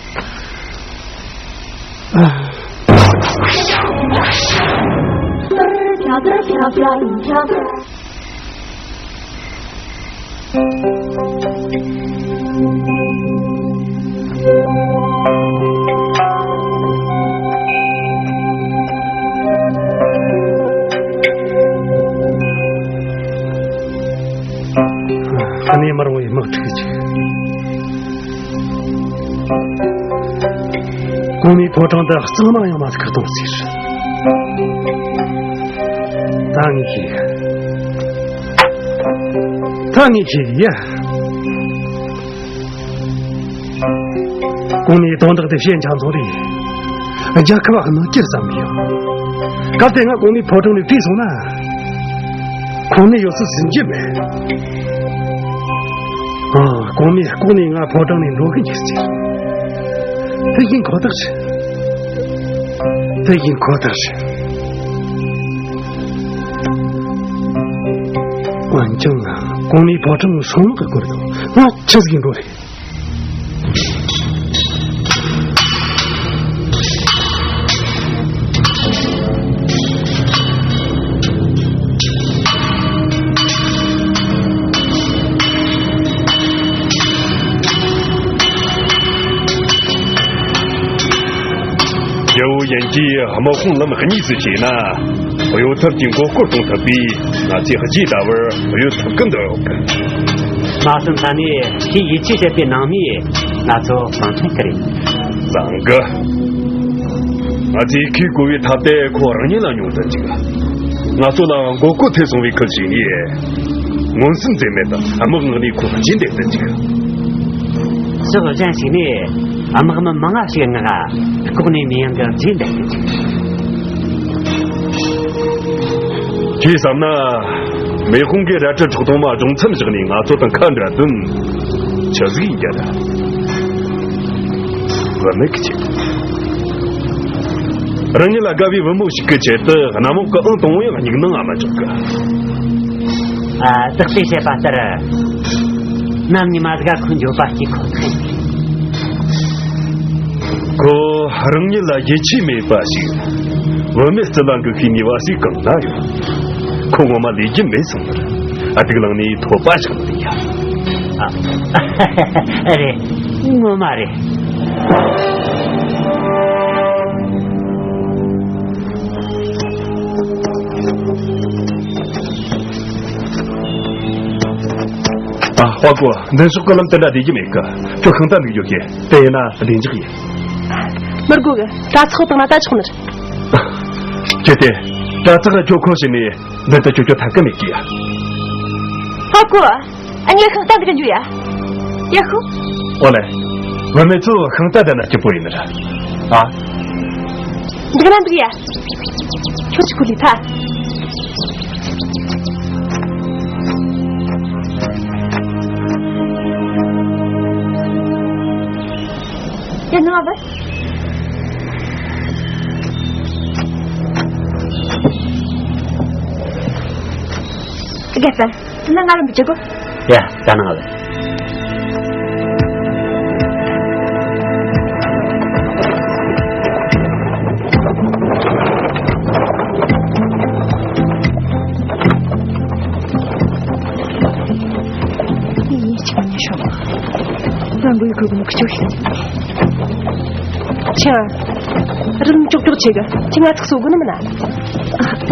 ཨ་ནེ་མི་རུང་བའི་དམག་འཁྲུག་ཅིག། གོང་མའི་ཕོ་བྲང་དུ་གཙང་མ་ཡང་མ་ཐུག་གཏོང་ཟེར། ད་ངས་ཤེས། ད་ངས་ཤེས་ཡ། གོང་མའི་དོན་དག་དེ་ཞན་ཆ་ཚང་རེད། རྒྱལ་ཁབ་གནོད་སྐྱེལ་བསམ་གི་ཡོད། སྐབས་དེ་ང་གོང་མའི་ཕོ་བྲང་ནས་བྲོས་སོང་ན། ཁོང་ནས་ཡོད་ཚུལ་ཟིན་གྱི་མེད། ཨ། གོང་མས་ལྐོག་ནས་ང་ཕོ་བྲང་ནས་འགྲོ་གི་འཇུག་ཟེར། དེ་ཡིན་ཁོ་ཐག་རེད། དེ་ཡིན་ཁོ་ཐག་རེད། འོན་ཀྱང་གོང་མའི་ཕོ་བྲང་སྲུང་དམག་གི་སྐོར་དུ་ང་ཆི་ཟིག་འགྲོ་རེད། རྒྱལ་བོ་ཡན་གྱིས་དམག་དཔུང་ལམ་གཉིས་སུ་ཕྱེ་ན། གཡོལ་ཐབས་ཀྱི་མགོ་སྐོར་གཏོང་ཐུབ་པས། ང་ཚོས་རྗེས་ཟླ་བར་གཡོལ་ཐུབ་ཀྱི་འདུག། མ་སོན་ས་ནས་ཁོས་ཡིད་ཆེས་བྱེད་པའི་ནང་མིས་ང་ཚོ་སྤང་ཐུབ་ཀྱི་རེད། བཟང་གི། ང་ཚོས་ཁོས་བཀོལ་བའི་ཐབས་དེ་ཁོ་རང་ཉིད་ལ་ཉོན་དུ་འཇུག། ང་ཚོ་ལ་མགོ་སྐོར་ཐེབས་སོང་བའི་ཁུལ་བྱས་ནས། མངོན་སུམ་འཛེམ་མེད་དུ་དམག་མངགས་ནས་ཁོ་རྗེས་འདེད་དུ་འཇུག། ཕྱོགས་གཞན་ཞིག་ནས་དམག་མི་མང་ང་ཞིག་མངགས། ལྐོག་ནས་མེ་ཡང་གི་རྗེས་འདེད་དུ་འཇུག། ཁྱེད་བསམ་ན། མེ་ཧོང་གི་རལ་གྲི་ཁྲག་འཐུང་མ་སྦྱོང་མཚམས་བཞག་ནས་ང་ཚོ་དང་ཁ་འབྲལ་དོན་ཆི་ཟིག་ཡིན་རྒྱུ་རེད། བུད་མེད་ཀྱི་ཆེད། རང་ཉིད་ལ་དགའ་བའི་བུ་མོ་ཞིག་གི་ཆེད་དུ་གནམ་འོག་གི་ཨང་དང་པོ་ཡང་སྙིང་ནང་ང་མ་འཇོག་གི། ཨ། བདག་གིས་བཤད་པ་ལྟར། ནམ་ཉི་མ་ཟིག་ག་ཁོ་འགྱོད་པ་སྐྱེ་ཁོ་ཐག་ཡིན། ཁོ་རང་ཉིད་ལ་ཡིད་ཆེས་མེད་པ་ཞིག། བུད་མེད་རྩི་ལ་འགུལ་ཤེས་ནུས་པ་ཞིག་གང་ན་ཡོད། ཁོ་ངོ་མ་ལས་རྒྱུ་མེད་སོང་བར། ཨ། སྡུག་ལངས་ནས་ཐོད་པ་བཞག་ནི་ཡ། ཨ། རེད། ངོ་མ་རེད། ཨ། ཧྭ་གོ། མདུན་ཕྱོགས་ཀྱི་ལམ་དེ་འདྲ་བདེ་རྒྱུ་མེད་གི། ཁྱོད་ཤིང་རྟ་འདུག་རྒྱུ་ཤེས། དེ་ཡིན་ན་བདེ་འཇགས་ཡིན། མི་དགོས་གི། དྲ་ཚགས་བཏང་ན་ད་ཆོག་ནི་རེད། ཅི་སྟེ། དྲ་ཚགས་ཁྱོད་ཁོ་ཞིག་ནས་འདི་ལྟར་ཁྱོད་ཁྱོད་ཐད་ཀི་མེད་ཀི་ཡ། ཧྭ་གོ། ཨ་ནི་ཤིང་རྟ་འདི་ག་འཇུ་ཡ། ཡ་ཧུ། ཨོ་ལེ། བུད་མེད་ཚོ་ཤིང་རྟ་འདི་ན་སྐྱིད་པོ་ཡིན་ནི་ར། ཨ། འདི་ག་ན་འདུག་ཡ། ཁྱོད་ཀྱི་ཁུ་ལི་ཐ། ཡ་ནང་བ། རྒྱལ་ས། ད་ནང་ང་རང་འདི་བྱེད་དགོས། ཡ། ད་ནང་ང་བ། ཡིན་ཆོག་ནི་ཤོག། རང་གི་ཡུལ་ཁུལ་གི་ནུ་ཁུ་ཆོག་ཤིང་། ཆང་། རི་ལུང་ཀྱོག་ཀྱོག་ཆེ་གི་ཁྱི་ང་ཚིག་གསོ་དགོས་ནི་མིན་ན།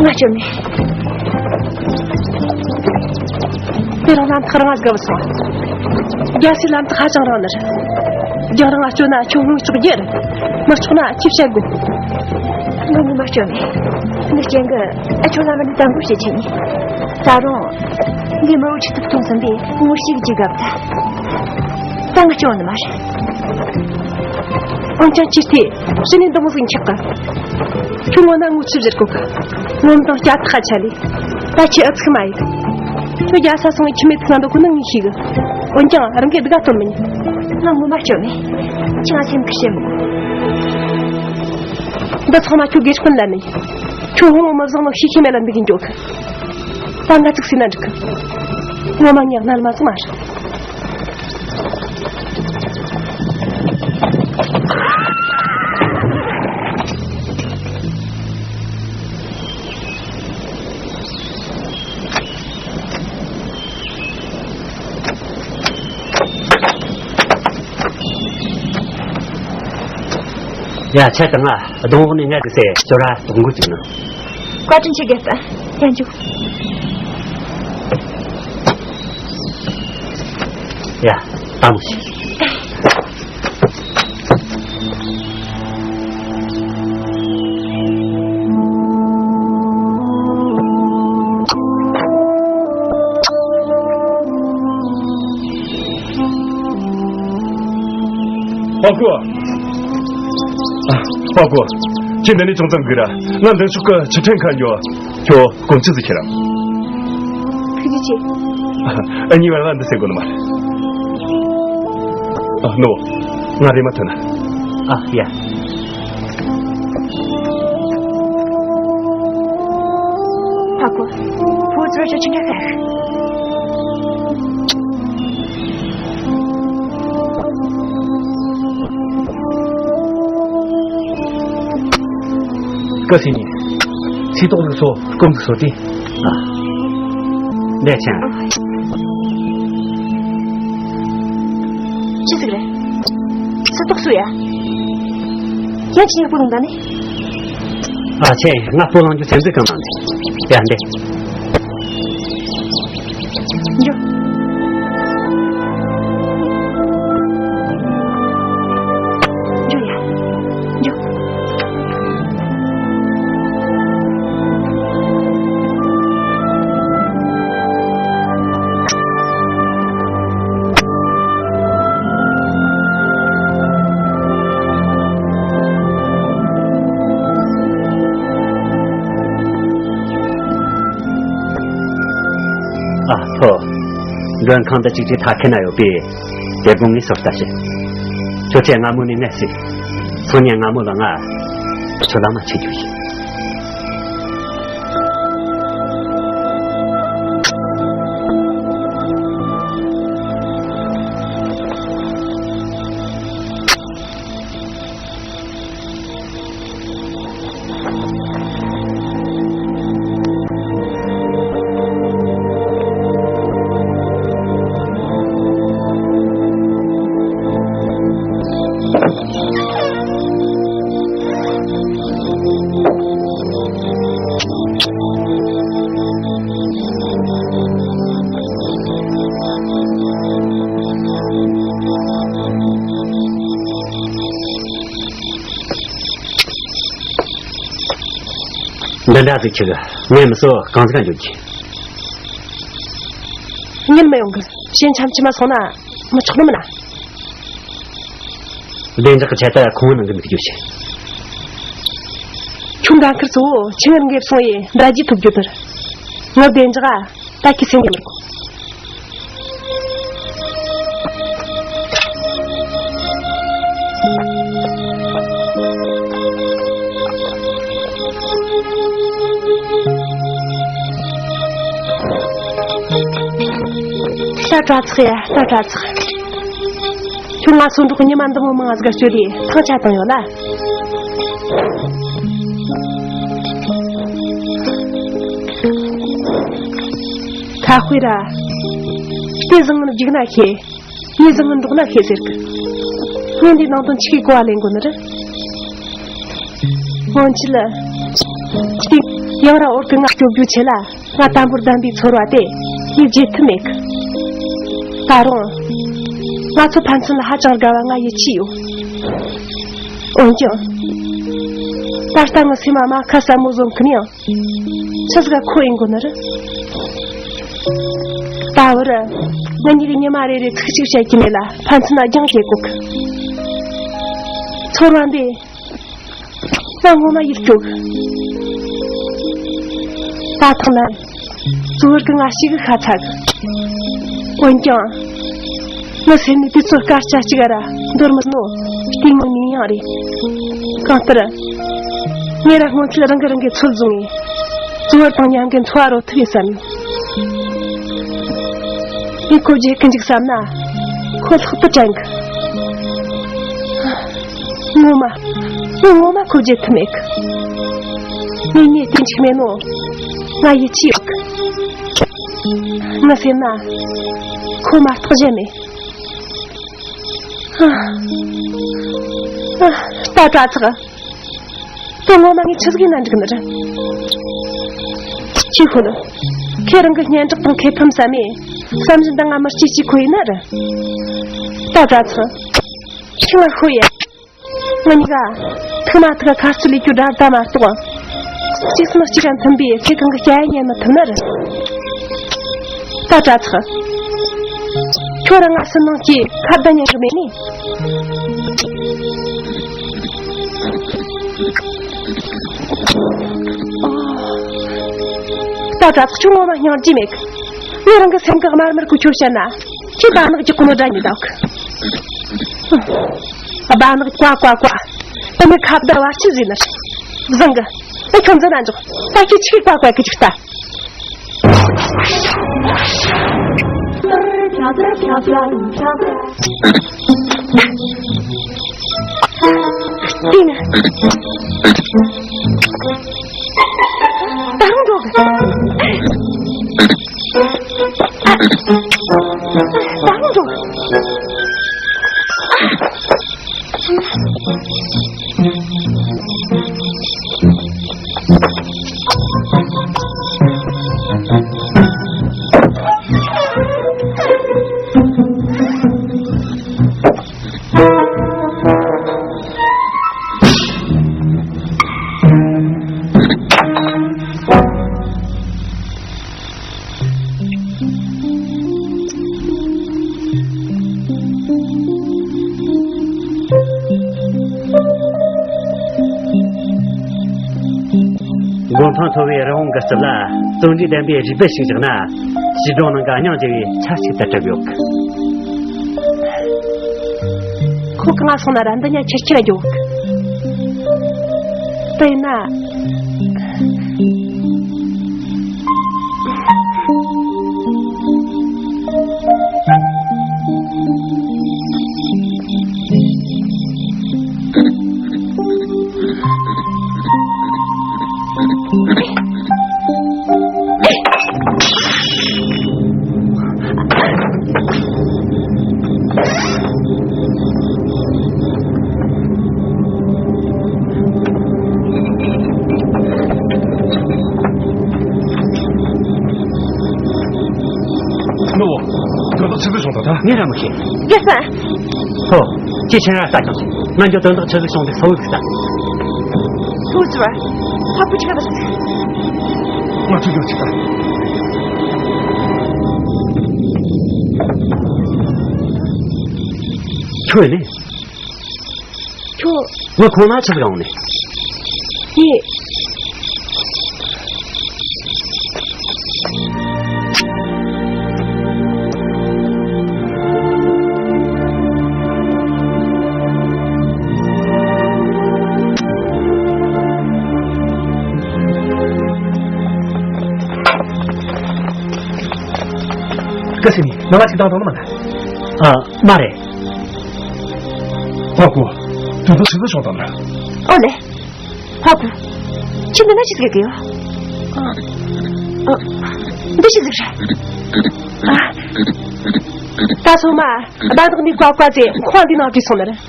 ང་སྐྱོན་མེད། དེ་རང་ལམ་ཐག་རང་ང་དགའ་བ་སོང་། རྒྱལ་སའི་ལམ་ཐག་ཧ་ཅང་རིང་ནི་རེད། རྒྱང་རིང་ང་སྐྱོན་ན་ཁྱོད་ངོ་ཅོག་རྒྱུ་རེད། མི་ཆོག་ན་ཁྱི་བཤད་དགོས། ང་ངོ་མ་སྐྱོན་མེད། འདི་རྐྱེན་གི་ཨ་ཆོ་ལ་མ་ནི་དང་པོ་བྱེད་ཆེ་ནི། ད་རུང་འདི་མི་རུ་ཆི་ཐུབ་ཐུང་ཟིན་པས་ངོ་ཤེས་ཀྱི་དགའ་བ་ད། ད་ང་སྐྱོན་ནི་མ་རེད། འོན་ཀྱང་ཅི་སྟེ་ཕྱི་ནས་འདི་མོ་ཟིག་འཁྱག་གི། ཁྱོད་ངོ་ན་ངོ་ཆི་བཞིར་གོ་གི། ངོམ་དང་སྐྱ་ཐག་ཆ་ལས། ད་ཁྱི་ཨ་ཚིག་མ་ཡིན། ཁྱོད་རྒྱལ་ས་སོང་ངས་ཁྱི་མེད་ཐུག་ན་འདུག་གོ་ནི་ངས་ཤེས་གི། འོན་ཀྱང་རང་གི་སྡུག་ག་སྟོན་མིན། ང་ངོ་མ་སྐྱོ་མེད། ཁྱི་ང་སེམས་ཁུར་བྱེད་མོ། འདི་ཚང་མ་ཁྱོད་དགེ་སྤུན་ལ་ནི། ཁྱོད་ཧོ་མོ་མི་བཟང་ནོ་ཤེས་ཤེས་མེད་ལ་འདི་གི་འགྱོ་གི། ད་ང་ཚིག་སྲིད་ན་འགྲིག་གི། ངོ་མ་ཉག་ན་ལ་མ་ཚོང་མ་རེད། ཡ། ཆེ་དང་ང་སྡོང་འོག་ནས་ངལ་གི་སེ་ཅོ་ར་དོག་འགུལ་བྱུང་ན། བཀའ་དྲིན་ཆེ་རྒན་ལགས། ཡ་འཇུག་ཡ། ད་མོ་ཤི། ཧོ་ཀོ། ཨ། ཧོ་ཀོ། ཁྱེད་འདི་ནས་ཅུང་ཙམ་སྒུག་ར། ང་མདུན་ཕྱོགས་ཀྱི་ཆུ་ཕྲན་ཁ་འགྱོ། ཁྱོད་སྐོམ་ཆུ་ཟིག་ཁྱེར་རམ། ཐུགས་རྗེ་ཆེ། ཨ་ནི་བར་ལ་འདི་ཟེར་དགོས་ནི་མ་རེད། ཨ་ནོ། ང་རེ་མ་ཐོན་ན། ཨ་ཡ། ཧོ་ཀོ། བུ་ཚོར་ཞོ་ཆུ་འདྲ་ཁ། སྐུ་སྲིད་ནི། ཚིག་ཏོག་ལུགས་སོ་སྐོམ་ལུགས་སོ་དེ། ཨ། ལས་ཆེན། ཅི་ཟིག་རེད། ཚིག་ཏོག་སུ་ཡ། ཡང་ཅི་ཡག་པོ་ལུང་ད་ནི། ཨ་ཆེ། ང་སྤོ་ལངས་རྒྱུ་སེམས་ཚེགས་གང་ན་འདི། ཡ་འདི། འགྱོ། འགྱོ་ཡ། འགྱོ། ཨ་ཐོ། མགྲོན་ཁང་དུ་གཅིག་གཅིག་ཐག་ཁེ་ན་ཡོད་པས། དེ་དགོང་ངས་སོར་ལྟ་བྱེད། ཁྱོད་ཚོས་སྔ་མོ་ནས་ངལ་གསོས། སང་ཉིན་སྔ་མོ་ལ་ང་ཁྱོད་ལ་མ་ཆས་རྒྱུ་ཡིན། འདི་འདྲ་ཟིག་ཆི་གི། ངས་མི་སོ་གང་ཟིག་ག་འཇོག་གི། ཉིན་མི་ཡོང་གི། ཞན་ཆམ་ཆི་མ་སོང་ན་མི་ཆོག་ནི་མིན་ན། བདེ་འཇགས་ཀྱི་ཆེད་དུ་ཁོང་ནང་གི་འདུག་རྒྱུ་བྱེད། ཁྱོད་འགན་ཁུར་གཙོ་བོ་ཆི་ངར་འགེབས་སོང་ཡེ་འདྲ་རྒྱུ་ཐུབ་རྒྱུ་དེར། ངར་བདེ་འཇགས་ཨ། ད་ཁྱི་སེམས་ཀྱི་མི་དགོས། ད་དྲ་ཚགས་ཡ། ད་དྲ་ཚགས། ཁྱོད་ང་སོ་འབྲོག་ཉི་མ་འདི་མོ་མང་ང་ཟིག་ག་སྤྱོད་ལས་ཐང་ཆད་བཏང་ཡོད་ལ། ཁ་དཔེ་ར། ལྟས་བཟང་ངན་རྒྱུག་ན་ཤེས། ལྟས་བཟང་ངན་འབྲོག་ན་ཤེས་ཟེར་གི། ངས་འདི་ནང་དོན་ཆི་གི་གོ་བ་ལེན་དགོས་ནི་རེད། སྔོན་ཆད་ལ། དེ་ཡང་ར་འོར་གི་ང་སྐྱོབ་རྒྱུ་ཆེ་ལ། ང་དམ་པོར་གདམས་པའི་ཚོར་བ་དེ་ངས་བརྗེད་ཐུབ་མེད་གི། ད་རུང་། ང་ཚོ་ཕན་ཚུན་ལ་ཧ་ཅང་དགའ་བ་ང་ཡིད་ཆེས་ཡོད། འོན་ཀྱང་། ད་ལྟ་ངའི་སེམས་མ་མ་ཁ་ཟབ་མོ་བཟོ་མཁན་ཡང་། ཆི་ཟིག་ག་ཁོ་ཡིན་དགོས་ནི་རེད། ད་བར། ང་གཉིས་ཀྱིས་ཉི་མ་རེ་རེ་ཚིག་གཅིག་བཤད་ཀྱི་མེད་ལ་ཕན་ཚུན་ལ་རྒྱང་བཀྱེད་གོ་གི། ཚོར་བ་འདི། ང་ངོ་མ་ཡིད་སྐྱོ་གི། ད་ཐེངས་ལ། གཙོ་བོར་གི་ང་ཞིག་གི་ཤ་ཚ་གི། འོན་ཀྱང་། ངའི་སེམས་ནས་དུས་ཚོད་སྐར་ཆ་གཅིག་ར་འདོར་མི་ནོ། ལྟད་མོ་མིན་ཡང་རེད། གང་ལྟར། ངས་ར་སྔོན་ཆད་རང་གི་རང་གི་ཚོད་བཟུང་ངས། གཙོ་བོར་དང་མཉམ་གི་འཚོ་བ་རོལ་ཐུབ་ཡོད་བསམ་ཡོད། ངས་ཁོ་བརྗེད་གི་འཇུག་བསམ་ན། ཁོ་ལྷག་ཏུ་དྲན་གི། ངོ་མ། ངས་ངོ་མ་ཁོ་བརྗེད་ཐུབ་མེད་གི། ངས་ཉེས་ཏེ་འཇིགས་མེད་ནོ། ང་ཡིད་ཆེས་ཡོད་གི། ངའི་སེམས་ན། ཁོ་མ་གཏོགས་གཞན་མེད། ད་དྲ་ཚགས། དེ་ངོ་མ་ངས་ཆི་ཟིག་ཡིན་ན་འགྲིག་ནི་རེད། ཆི་ཁོ་ལོ། ཁྱེད་རང་གི་སྙན་གྲགས་དང་ཁེ་ཕམ་བསམ་མེད། བསམ་བཞིན་དུ་ང་མི་སྐྱིད་སྐྱིད་ཁོ་ཡིན་ན་རེད། ད་དྲ་ཚགས། ཁྱི་ང་ཤོ་ཡ། ང་གཉིས་ཀ་ཐུག་མ་ཐུག་ག་ཁ་རྩོད་ལས་རྒྱུ་འདྲ་ད་མ་གཏོགས། གཅིག་སེམས་གཅིག་ག་མཐུན་པའི་ཚེ་གང་གི་སྐྱ་ཡ་ཉན་མི་ཐུབ་ན་རེད། ད་དྲ་ཚགས། ཁྱོད་རང་ང་སུན་སྣང་སྐྱེས་ཁ་བརྡ་ཉན་གི་མེད་ནི། ད་དྲ་ཚགས་ཁྱོད་ངོ་མ་སྙིང་རྗེ་མེད་གི། ངས་རང་གི་སེམས་ཀྱི་དམར་དམར་གི་ཁྱོད་བཤད་ན། ཁྱེད་སྦྲ་ནག་གི་ཀུ་ནོ་འདྲ་ཉིད་དག་གི། སྦྲ་ནག་ཀ་ཀ་ཀ། དེ་ནི་ཁ་བརྡ་བར་ཆད་ཟིན་ནི། བཟང་གི། ཨེ་ཁྱོད་འཛིན་ན་འཇོག་ད་ཁྱེད་ཆི་ཀ་ཀ་གི་ཅིག་ལྟ། ཏིང་། ད་རུང་འགྲོ་གི། ད་རུང་འགྲོ་གི། མགོ་འཕང་མཐོ་བའི་རི་བོང་གི་རྩིབས་ལ་བརྩོན་འགྲུས་ལྡན་པའི་རུས་སྦལ་ཞིག་བཞག་ན། བྱིས་སྒྲུང་ནང་གི་སྙིང་རྗེ་བའི་ཆ་ཞིག་ཏུ་གྲུབ་ཡོད། ཁོ་གང་ང་སོང་ན་ར་འདི་ཉ་ཁྱེར་ཁྱེར་ར་འགྱོ། དེ་ན། ནོ། དོན་དག་ཆི་ཟིག་བྱུང་ད་ད། ངས་ར་མི་ཤེས། རྒྱལ་ས། ཧོ། ཁྱེད་ཆེན་ར་ལྟ་ཀྱང་ཤེས། ང་འགྱོ་དོན་དག་ཆི་ཟིག་བྱུང་དེ་སོ་ཟིག་ལྟ། སོ་ཟིག་བ། ཕ་བུ་ཆི་ག་ད་སོ་ཟིག་ང་ཚོ་འགྱོ་ཆི་ད། ཁྱོད་ནི། ཁྱོད། ངས་ཁོང་ན་ཆི་ཟིག་འོང་ནས། ངས། ཀ་སི་ནི་ནང་ལ་ཅིག་བཏང་བཏང་ནི་མ་ན། ཨ། མ་རེད། ཧོ་ཀུ། དུས་ཚོད་ཆུ་ཚོད་བྱུང་བཏང་ན། ཨོ་ལེ། ཧོ་ཀུ། ཁྱི་འདི་ན་ཆི་ཟིག་གི་ཡོད། ཨ། ཨ། འདི་ཆི་ཟིག་རེད། ཨ། ད་སོ་མ། སྦྲ་ནག་ནི་ཀ་ཀ་ཟེ་ཁོང་འདི་ནང་བྲིས་སོང་ནི་རེད།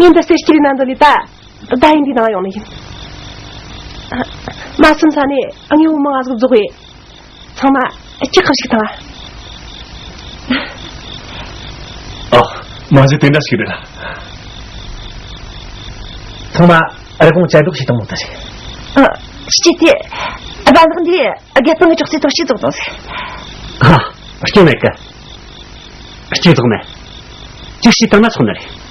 ངས་འདི་སེར་སྐྱིད་ནང་འདི་ལི་ད། ད་ཡིན་འདི་ནང་ཡོང་ནི་ཡིན། མ་སེམས་ས་ནས་དངོས་པོ་མང་ང་ཟིག་རྫོགས་ཡིན། ཚང་མ་ཅི་ཁ་ཞིག་དང་། ཨ། མ་གཞི་དེ་འདྲ་ཞིག་རེད་ལ། ཚང་མ་རི་བོང་ཅལ་འདྲོགས་ཤིག་བཏང་མོ་ད་ཞིག་ཨ། ཅི་སྟེ། རྦ་ལག་འདི་རྒད་པོ་ངའི་ཅོག་ཙེ་ཐོག་ཞིག་རྫོགས་བཏང་ཟིག་ཨ། སྐྱོན་མེད་གི། སྐྱོན་རྫོགས་མེད། ཅིག་ཞིག་བཏང་ན་ཆོག་ནི་རེད།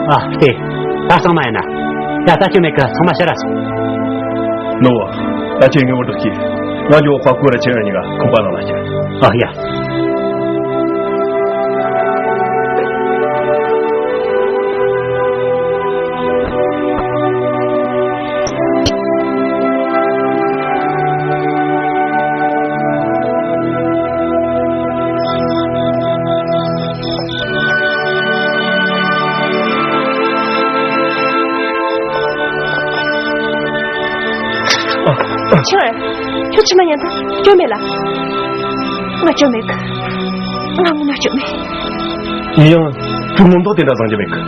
ཨ། ལྟོས། ད་གཙང་མ་ཡིན་ན། ཡ། ད་སྐྱོན་མེད་གི། ཚང་མ་ཕྱིར་ར་སོང་། ནུ་བོ། ད་ཁྱེད་ངའི་བར་དུ་སྐྱེས། ང་འགྱོ། ཧྭ་ཀོ་ར་ཁྱེད་རང་གཉིས་ཀ་ཁང་པ་ནང་ལ་སྐྱེལ། ཨ་ཡ། ཆིང་ཨེ། ཁྱོད་ཕྱི་མ་ཉན་ཐལ། སྐྱོན་མེད་ལ། ང་སྐྱོན་མེད་གི། ང་ངོ་མ་སྐྱོན་མེད། ཡིན་ཡང་ཁྱོད་ངོ་མདོག་དེ་འདྲ་བཟང་རྒྱུ་མེད་གི།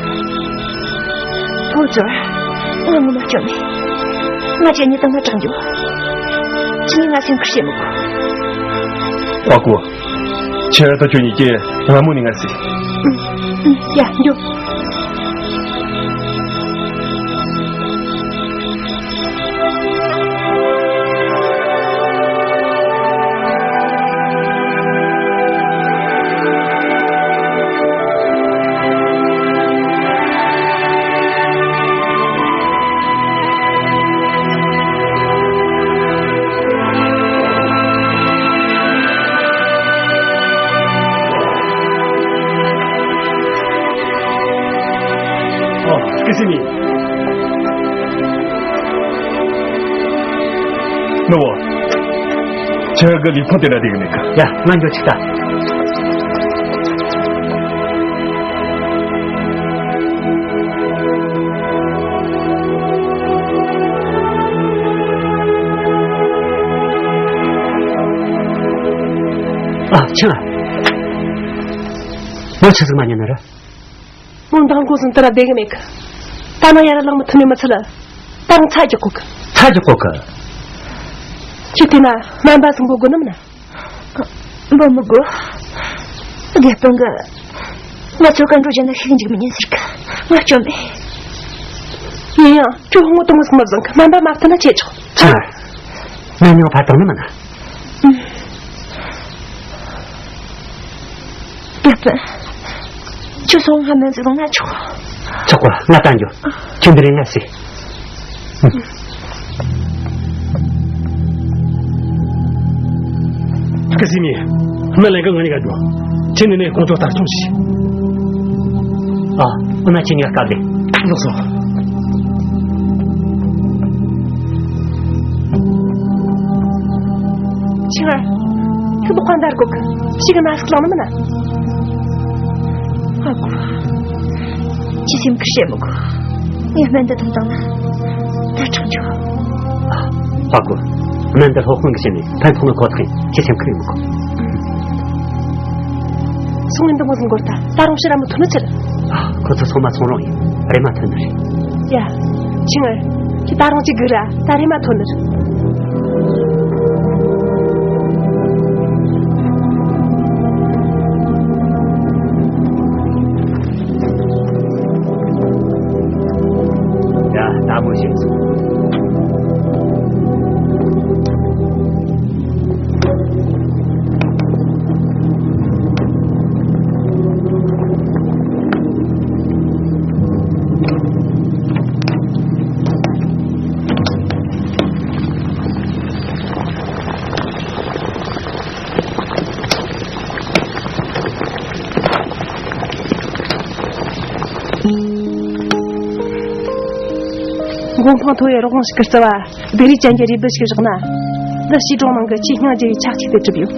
ཐུགས་རྗེ་ཆེ། ང་ངོ་མ་སྐྱོན་མེད། ང་ཁྱེད་གཉིས་དང་ང་གྲོགས་འགྱོ། ཁྱེད་གཉིས་ང་སེམས་ཁུར་བྱེད་མི་དགོས། ཧྭ་ཀོ། ཁྱེད་ད་ཁྱོད་གཉིས་ཀྱིས་ང་མོ་ནི་ང་སྲིད། ཨུ། ཨུ། ཡ། འགྱོ། ཨོ། སྐུ་སྲིད་མི། ནུ་བོ། ཁྱེད་ཀྱི་ལུས་ཕུང་དེ་འདྲ་བསྡད་གི་མེད་གི། ཡ། ང་འགྱོ་ཅིག་ལྟ། ཨ། ཆིང་ཨེ། ངོ་ཆི་ཟིག་མ་ཉན་ནི་རེད། མོ་མདང་དགོང་ཟིན་དེ་ར་བསྡད་གི་མེད་གི། ད་ནངས་ཡར་ལངས་མི་ཐུབ་ནི་མི་ཚད་ལ། ད་རུང་ཚ་རྒྱག་གོ་གི། ཚ་རྒྱག་གོ་གི། ཁྱེད་དེ་ན་སྨན་པ་ཟིག་འབོད་དགོས་ནི་མིན་ན། འབོད་མི་དགོས། རྒད་པོ་གིས་ང་ཚོ་ག་འགྲོ་བྱས་ན་ཤི་གི་འཇུག་མི་ཉན་ཟེར་གི། ང་སྐྱོན་མེད། ཡིན་ཡང་ཁྱོད་ངོ་གདོང་ཟིག་མི་བཟང་གི། སྨན་པ་མ་བསྟན་ན་ཆི་ཆོག་ཨ། སྨན་ཡང་ཕར་བཏང་ནི་མིན་ན། རྒད་པོ། ཁྱོད་སོང་ང་སྨན་ཟིག་བཏང་ན་ཆོག་ཆོག་གོ། ང་ད་འགྱོ། ཁྱོད་འདི་རེ་ང་སྲིད། སྐུ་སྲིད་མི། སྨན་ལེན་གི། ང་གཉིས་ཀ་འགྱོ། ཁྱེད་འདི་ནས་ཁོང་ཚོ་ལྟ་སྐྱོང་བྱོས། ཨ། འོ་ན་ཁྱེད་གཉིས་ཀ་སྐབས་རེ། ལགས་སོ། ཆིང་ཨེ། ཁྱོད་དོགས་པ་འདར་གོ་གི། ཞིག་གི་ན་ཟུག་ལངས་ནི་མིན་ན། ཧྭ་ཀོ། ཁྱེད་སེམས་ཁུར་བྱེད་མི་དགོས། ངས་སྨན་འདི་འཐུང་བཏང་ན་ད་དྲག་འགྱོ། ཧྭ་ཀོ། སྨན་འདི་སློབ་དཔོན་གྱིས་བྱིན་ནས་ཕན་ཐོགས་ནི་ཁོ་ཐག་ཡིན། ཁྱེད་སེམས་ཁུར་ཡེད་མི་དགོས། སོང་ངས་འདི་མོ་ཟིག་འགོར་ཐལ། ད་རུང་ཕྱིར་ར་མི་ཐོན་ནི་ཆི་རེད། ཁོ་ཚོ་ཚང་མ་ཚོང་རོགས་ཡིན། རེམ་མ་ཐོན་ནི་རེད། ཡ། ཆིང་ཨེ། ཁྱོད་ད་རུང་ཅིག་སྒུག་ར། ད་རེམ་མ་ཐོན་ནི་རེད། ཡ། ལྟ་བུ་ཞིག་སོང་། མགོ་འཕང་མཐོ་བའི་རི་བོང་ཞིག་གི་རྩ་བ། སྡིག་རུས་ཅན་གྱི་རུས་སྦལ་ཞིག་བཞག་ན། འདི་བྱིའུ་སྒྲུང་ནང་གི་ཆེས་སྙིང་རྗེ་བའི་ཆ་གཅིག་ཏུ་གྲུབ་ཡོད།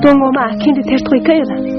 དོན་ངོ་མ་ཁྱེད་འདི་ཐེ་གཏོགས་ཡེད་གི་ཡོད་ལ།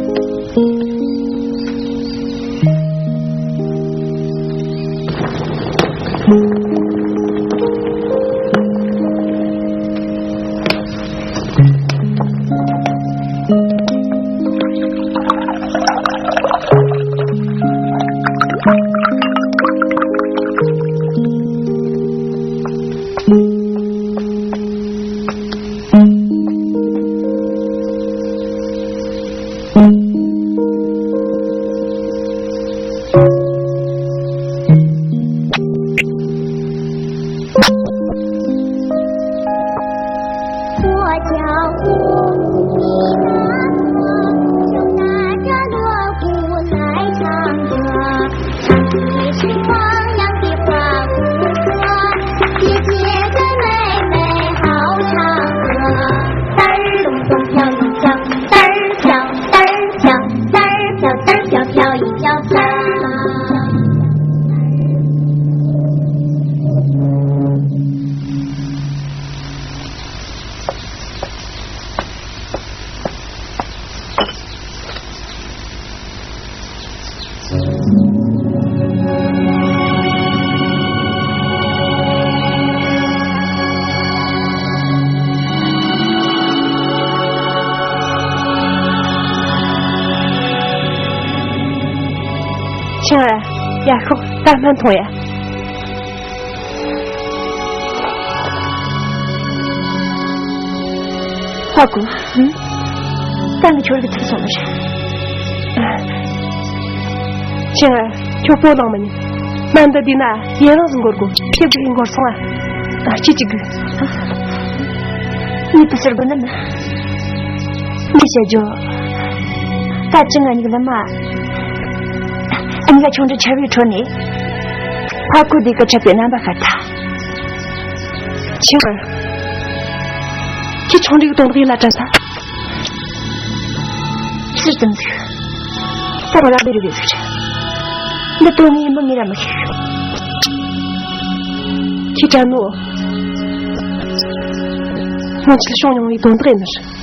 ཆང་ཨ། ཡ་ཤོག་ད་སྨན་འཐུང་ཡ། ཧ་གོ། ཧུམ། ད་ངས་ཁྱོད་ཀྱི་ཐུག་སོང་ནི་རེད། ཆང་ཨ། ཁྱོད་སྤོ་ལངས་མ་ཉན། སྨན་འདི་བསྡུས་ན་ཡུན་རིང་ཟིག་འགོར་གོ། ཁྱེད་ཀྱིས་འགོར་སོང་ཨ། ཨ། ཁྱེད་ཀྱིས་དགོས། ངས་དེ་ཟེར་དགོས་ནི་མིན། ངས་བཤད་རྒྱུ། ད་ཅི་ང་གཉིས་ལ་མ། ཨ་ནི་ག་ཆུང་འདྲི་ཆར་བའི་ཁྲོད་ནས། ཕ་ཁུ་དེ་གི་འཁྲབ་པའི་རྣམ་པ་ཤར་ཐལ། ཆེ་བར། ཁྱེད་ཆུང་འདྲི་གི་དོན་དག་ཡིད་ལ་དྲན་ས། ཚིག་ཙམ་ཟིག་ད་ར་བའི་རི་བའི་ཟིག་རེད། འདི་དོན་ངའི་མི་ངེས་ར་མི་ཤེས། ཁྱེད་དྲན་ནོ། སྔོན་ཆད་བྱུང་མྱོང་བའི་དོན་དག་ཡིན་ནི་རེད།